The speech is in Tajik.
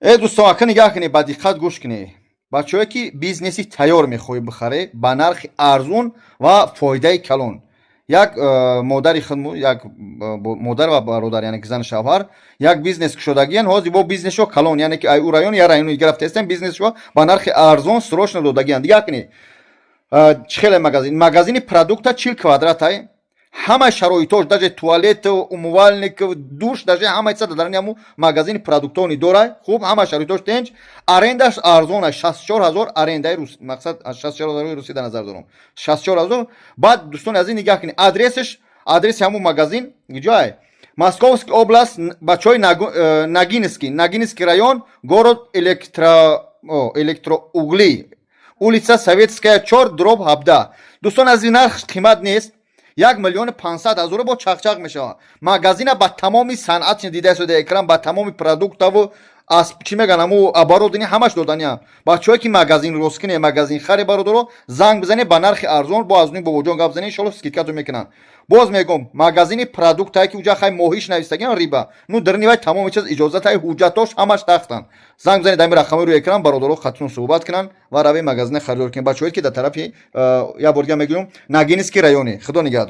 Э, дӯстон, ака, нигаҳ кунед, ба диққат гӯш кунед. Бачаҳое, ки бизнеси тайёр мехоҳӣ бихарӣ ба нархи арзун ва фоидаи калон, як модари худму як модар ва бародар, яъне ки зану шавҳар, як бизнес кушодагиян. Ҳозир бо бизнесшо калон, яъне ки ай ӯ район я райони дига рафтаистан, бизнесшо ба нархи арзон срочно додагиян. Дигаҳ кунед, чӣ хеле магазин, магазини продукта, 40 квадратай, ҳама шароитош, даже туалет, умывальник, душ, даже ҳама чиза дар ҳаму магазини продуктони дорай. Хуб, ҳама шароитош тенч, арендаш арзон, 64 000 арендаи рус, мақсад, 64 000 русӣ дар назар дорам, 64 000. Баъд, дӯстони азиз, нигаҳ кунед, адресаш, адреси ҳамун магазин ҷой: Московский область, бачаҳои, Ногинский, Ногинский район, город Электроугли, улица Советская, 4/17. Дӯстон азиз, нарх қимат нест, 1 500 000 бо чақчақ мешавад. Магазина ба тамоми санъат дида шуда, экран, ба тамоми продуктаву аз чӣ меган, аму оборудование ҳамаш доданиям. Бачаҳое, ки магазин росткине, магазин харе, бародаро, занг бизанед, ба нархи арзон бо аз нуи бобоҷон гап занед, иншолло, скидкато мекунанд. Боз мегӯм, магазини продуктае, ки уҷа хай моҳиш навистагиам, рыба, ну дарни вай тамоми чиз иҷозатай, ҳуҷҷатош ҳамаш тахтанд. Занг бизанед ами рақамои рӯи экран, бародаро хатун суҳбат кунанд ва раве магазина харидор кунед. Бачаҳое, ки дар тарафи, як бор дига мегӯям, Ногинский райони. Худо нигаҳдор.